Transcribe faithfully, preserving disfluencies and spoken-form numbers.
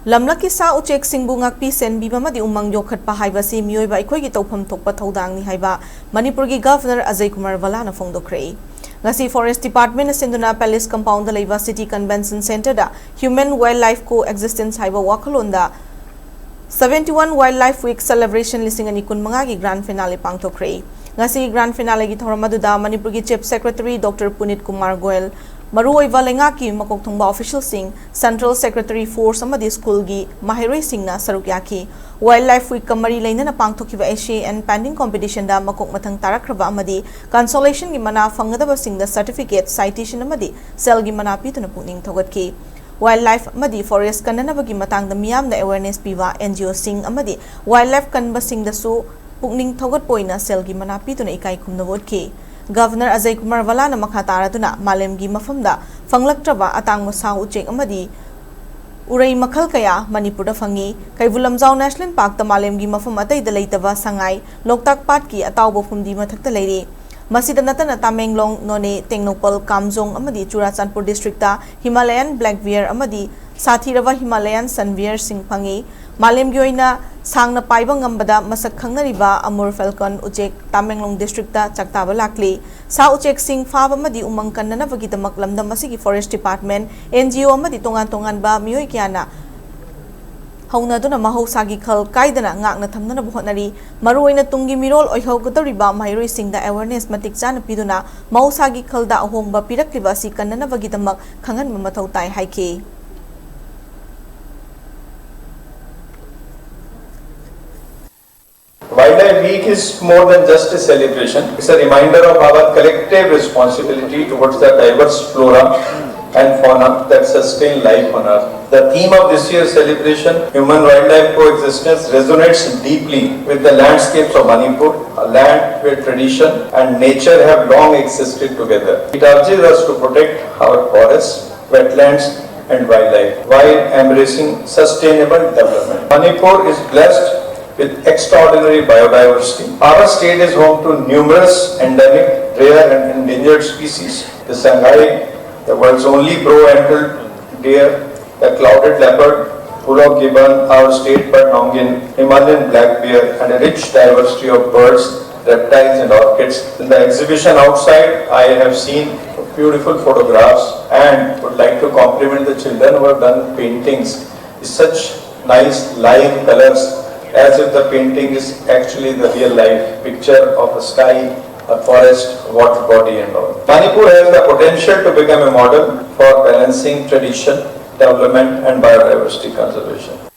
ꯂꯝꯂꯛꯀꯤ ꯁꯥ ꯎꯆꯦꯛꯁꯤꯡꯕꯨ ꯉꯥꯛꯄꯤ ꯁꯦꯟꯕꯤꯕ ꯑꯃꯗꯤ ꯎꯃꯪ ꯌꯣꯛꯈꯠꯄ ꯍꯥꯏꯕꯁꯤ ꯃꯤꯑꯣꯏꯕ ꯑꯩꯈꯣꯏꯒꯤ ꯇꯧꯐꯝ ꯊꯣꯛꯄ ꯊꯧꯗꯥꯡꯅꯤ ꯍꯥꯏꯕ ꯃꯅꯤꯄꯨꯔꯒꯤ ꯒꯚꯔꯅꯔ ꯑꯖꯌ ꯀꯨꯃꯥꯔ ꯚꯜꯂꯥꯅ ꯐꯣꯡꯗꯣꯛꯈ꯭ꯔꯦ꯫ ꯉꯁꯤ ꯐꯣꯔꯦꯁ꯭ꯠ ꯗꯤꯄꯥꯔꯠꯃꯦꯟꯅ ꯁꯤꯟꯗꯨꯅ ꯄꯦꯂꯦꯁ ꯀꯝꯄꯥꯎꯟꯗ ꯂꯩꯕ ꯁꯤꯇꯤ ꯀꯟꯚꯦꯟꯁꯟ ꯁꯦꯟꯇꯔꯗ Human Wildlife Coexistence ꯍꯥꯏꯕ ꯋꯥꯈꯜꯂꯣꯟꯗ Seventy One Wildlife Week Celebration ꯂꯤꯁꯤꯡ ꯑꯅꯤ ꯀꯨꯟ ꯃꯉꯥꯒꯤ ꯒ꯭ꯔꯥꯟ ꯐꯤꯅꯥꯂꯦ ꯄꯥꯡꯊꯣꯛꯈ꯭ꯔꯦ꯫ ꯉꯁꯤꯒꯤ ꯒ꯭ꯔꯥꯟ ꯐꯤꯅꯥꯂꯦꯒꯤ ꯊꯧꯔꯝ ꯑꯗꯨꯗ ꯃꯅꯤꯄꯨꯔꯒꯤ chief secretary doctor Puneet Kumar Goyal, ꯃꯔꯨꯑꯣꯏꯕ ꯂꯩꯉꯥꯛꯀꯤ ꯃꯀꯣꯛ ꯊꯣꯡꯕ ꯑꯣꯐꯤꯁꯤꯌꯦꯜꯁꯤꯡ, ꯁꯦꯟꯇ꯭ꯔꯦꯜ ꯁꯦꯀ꯭ꯔꯦꯇꯔꯤ ꯐꯣꯔꯁ ꯑꯃꯗꯤ ꯁ꯭ꯀꯨꯜꯒꯤ ꯃꯍꯩꯔꯣꯏꯁꯤꯡꯅ ꯁꯔꯨꯛ ꯌꯥꯈꯤ꯫ ꯋꯥꯏꯜꯗ ꯂꯥꯏꯐ ꯋꯤꯛꯀ ꯃꯔꯤ ꯂꯩꯅꯅ ꯄꯥꯡꯊꯣꯛꯈꯤꯕ essay and painting competitionꯗ ꯃꯀꯣꯛ ꯃꯊꯪ ꯇꯥꯔꯛꯈ꯭ꯔꯕ ꯑꯃꯗꯤ consolation ꯒꯤ ꯃꯅꯥ ꯐꯪꯒꯗꯕꯁꯤꯡꯗ certificate, citation ꯑꯃꯗꯤ ꯁꯦꯜꯒꯤ ꯃꯅꯥ ꯄꯤꯗꯨꯅ ꯄꯨꯛꯅꯤꯡ ꯊꯧꯒꯠꯈꯤ꯫ ꯋꯥꯏꯜꯗ ꯂꯥꯏꯐ ꯑꯃꯗꯤ ꯐꯣꯔꯦꯁ꯭ꯠ ꯀꯟꯅꯅꯕꯒꯤ ꯃꯇꯥꯡꯗ ꯃꯤꯌꯥꯝꯗ awareness ꯄꯤꯕ ꯑꯦꯟ ꯖꯤ ꯑꯣꯁꯤꯡ ꯑꯃꯗꯤ ꯋꯥꯏꯜꯗ ꯂꯥꯏꯐ ꯀꯟꯕꯁꯤꯡꯗꯁꯨ ꯄꯨꯛꯅꯤꯡ ꯊꯧꯒꯠꯄ ꯑꯣꯏꯅ ꯁꯦꯜꯒꯤ ꯃꯅꯥ ꯄꯤꯗꯨꯅ ꯏꯀꯥꯏ ꯈꯨꯝꯅꯕ ꯎꯠꯈꯤ꯫ ꯒꯚꯔꯅꯔ ꯑꯖꯌ ꯀꯨꯃꯥꯔ ꯚꯜꯂꯥꯅ ꯃꯈꯥ ꯇꯥꯔꯗꯨꯅ ꯃꯥꯂꯦꯝꯒꯤ ꯃꯐꯝꯗ ꯐꯪꯂꯛꯇ꯭ꯔꯕ ꯑꯇꯥꯡꯕ ꯁꯥ ꯎꯆꯦꯛ ꯑꯃꯗꯤ ꯎꯔꯩ ꯃꯈꯜ ꯀꯌꯥ ꯃꯅꯤꯄꯨꯔꯗ ꯐꯪꯏ꯫ ꯀꯩꯕꯨꯜ ꯂꯝꯖꯥꯎ ꯅꯦꯁꯅꯦꯜ ꯄꯥꯔꯛꯇ ꯃꯥꯂꯦꯝꯒꯤ ꯃꯐꯝ ꯑꯇꯩꯗ ꯂꯩꯇꯕ ꯁꯉꯥꯏ, ꯂꯣꯛꯇꯥꯛ ꯄꯥꯠꯀꯤ ꯑꯇꯥꯎꯕ ꯐꯨꯝꯗꯤ ꯃꯊꯛꯇ ꯂꯩꯔꯤ꯫ ꯃꯁꯤꯗ ꯅꯠꯇꯅ ꯇꯥꯃꯦꯡꯂꯣꯡ, ꯅꯣꯅꯦ, ꯇꯦꯡꯅꯧꯄꯜ, ꯀꯥꯝꯖꯣꯡ ꯑꯃꯗꯤ Churachandpur district Himalayan black beer ꯑꯃꯗꯤ ꯁꯥꯊꯤꯔꯕ ꯍꯤꯃꯥꯂꯌꯥꯟ ꯁꯟ ꯕꯤꯌꯔꯁꯤꯡ ꯐꯪꯏ꯫ ꯃꯥꯂꯦꯝꯒꯤ ꯑꯣꯏꯅ ꯁꯥꯡꯅ ꯄꯥꯏꯕ ꯉꯝꯕꯗ ꯃꯁꯛ ꯈꯪꯅꯔꯤꯕ ꯑꯃꯨꯔ ꯐꯦꯜꯀꯟ ꯎꯆꯦꯛ ꯇꯥꯃꯦꯡꯂꯣꯡ ꯗꯤꯁꯇ꯭ꯔꯤꯛꯇ ꯆꯥꯛꯇꯥꯕ ꯂꯥꯛꯂꯤ꯫ ꯁꯥ ꯎꯆꯦꯛꯁꯤꯡ ꯐꯥꯕ ꯑꯃꯗꯤ ꯎꯃꯪ ꯀꯟꯅꯅꯕꯒꯤꯗꯃꯛ ꯂꯝꯗꯝ ꯑꯁꯤꯒꯤ forest department, and G O ꯑꯃꯗꯤ ꯇꯣꯉꯥꯟ ꯇꯣꯉꯥꯟꯕ ꯃꯤꯑꯣꯏ ꯀꯌꯥꯅ ꯍꯧꯅꯗꯨꯅ ꯃꯍꯧꯁꯥꯒꯤ ꯈꯜ ꯀꯥꯏꯗꯅ ꯉꯥꯛꯅ ꯊꯝꯅꯅꯕ ꯍꯣꯠꯅꯔꯤ꯫ ꯃꯔꯨꯑꯣꯏꯅ ꯇꯨꯡꯒꯤ ꯃꯤꯔꯣꯜ ꯑꯣꯏꯍꯧꯒꯗꯧꯔꯤꯕ ꯃꯍꯩꯔꯣꯏꯁꯤꯡꯗ awareness ꯃꯇꯤꯛ ꯆꯥꯅ ꯄꯤꯗꯨꯅ ꯃꯍꯧꯁꯥꯒꯤ ꯈꯜꯗ ꯑꯍꯣꯡꯕ ꯄꯤꯔꯛꯂꯤꯕ ꯑꯁꯤ ꯀꯟꯅꯅꯕꯒꯤꯗꯃꯛ ꯈꯪꯍꯟꯕ ꯃꯊꯧ ꯇꯥꯏ ꯍꯥꯏꯈꯤ꯫ Wildlife Week is more than just a celebration. It's a reminder of our collective responsibility towards the diverse flora and fauna that sustain life on Earth. The theme of this year's celebration, Human Wildlife Coexistence, resonates deeply with the landscapes of Manipur, a land where tradition and nature have long existed together. It urges us to protect our forests, wetlands, and wildlife while embracing sustainable development. Manipur is blessed with extraordinary biodiversity. Our state is home to numerous endemic, rare, and endangered species. The Sangai, the world's only brow-antled deer, the clouded leopard, Bulldog gibbon, our state bird Nongin, Himalayan black bear, and a rich diversity of birds, reptiles, and orchids. In the exhibition outside, I have seen beautiful photographs and would like to compliment the children who have done paintings. Such nice live colors, as if the painting is actually the real life picture of a sky, a forest, water body, and all. Manipur has the potential to become a model for balancing tradition, development, and biodiversity conservation.